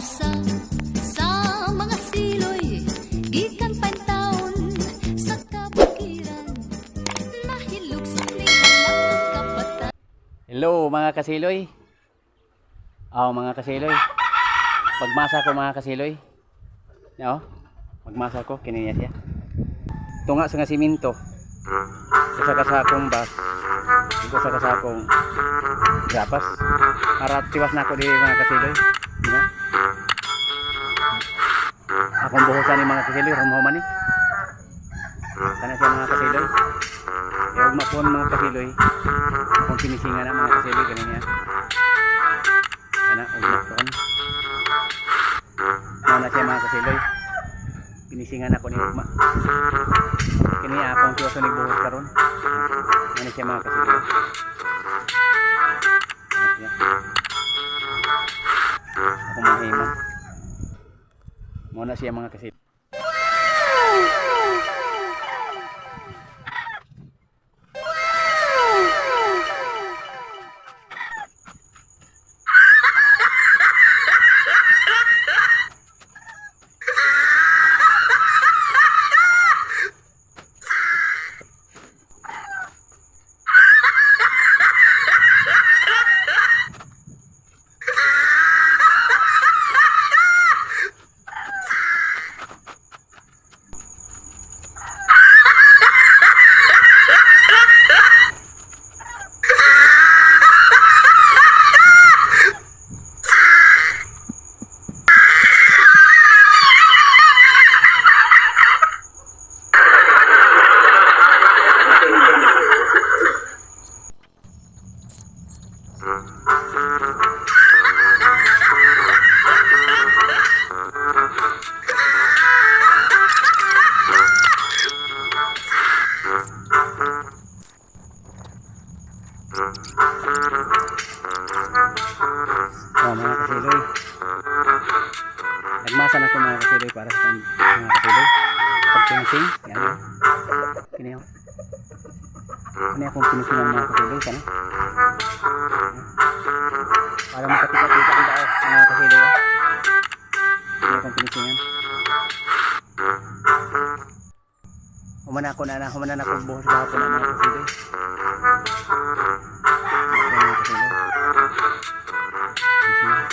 Usa sa mga siloy gikan taon sa kabukiran nahilugsok ni halangdong kabata. Hello mga kasiloy. Aw mga kasiloy. Pagmasa ko mga kasiloy. No? Magmasa ko kini niya siya. Tunga sa nga simento. Usa ka sakong bas. Usa ka sakong gapas. Para tiwas na ako di mga kasiloy. Nga. Akong buhusan ni mga kasiloy, rumhuman ni. Kana siya mga kasiloy. Yung mapon mga kasiloy. Akong pinisingan na mga kasiloy kani niya. Kana ugma kon. Mao na siya mga kasiloy. Pinisingan ako ni ugma. Kini akong tiwason ni buhos karon. Mao na siya mga kasiloy. Kana siya. Akong mga himan. Mao na siya mga kasiloy. Oh, mga kasiloy. Nagmasa na ko mga kasiloy para sa mga kasiloy. Pagpinising, yan o. Kini o. Kini akong pinisingan mga kasiloy, kana. Para makatika-tika ang tao, mga kasiloy. Oh. Kini akong pinisingan. Humana ako na na, humana na ako buhos gahapon na mga kasiloy. Ako mga kasiloy. Pinisingan.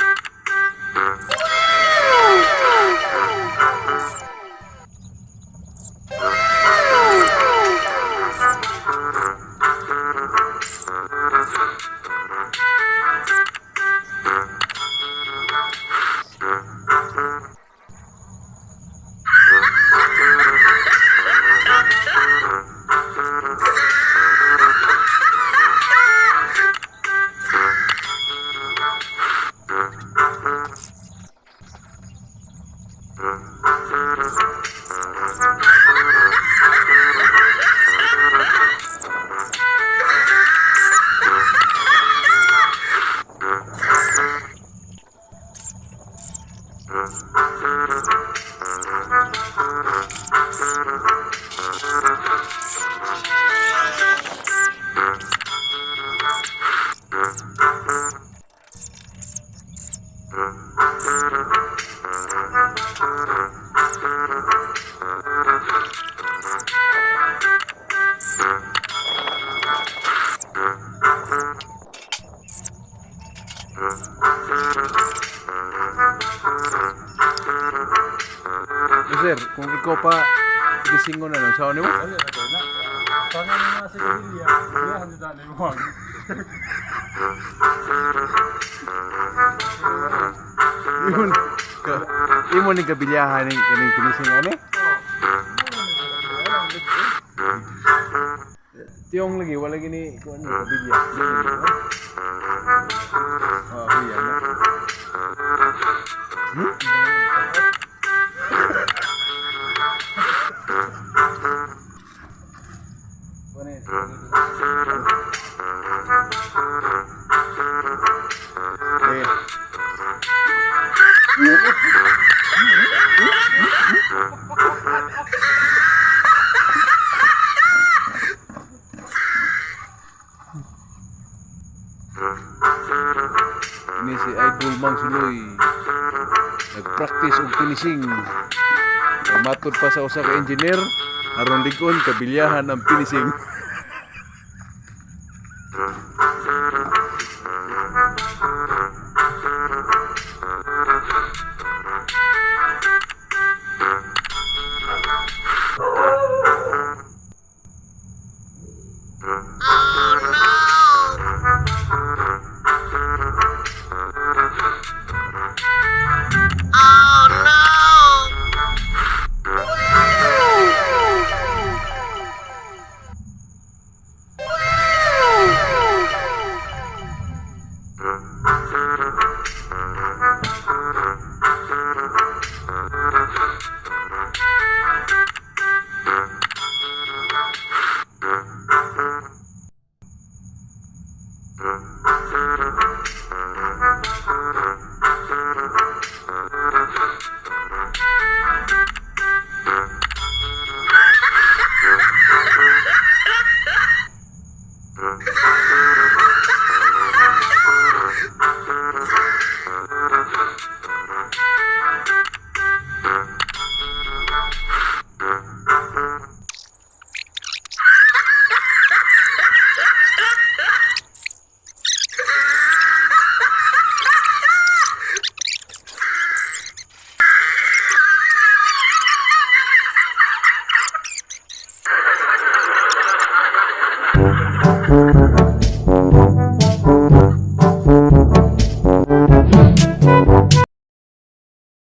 Sir, kung ikaw pa gisingo na lang, saan mo? Wala na to na. Tangan na sa kabilya, biyahan na dali mo. Imo ka, imo ni kabilyahan ni kaning pinising ani? Tiyong lagi wala gini kuan ni kabilya. Ah, huya na. Hmm? Eh. Ini si Idol Mang Suloy. Nagpractice og finishing. Kay matud pa sa usa ka engineer, aron lig-on kabilyahan ang finishing.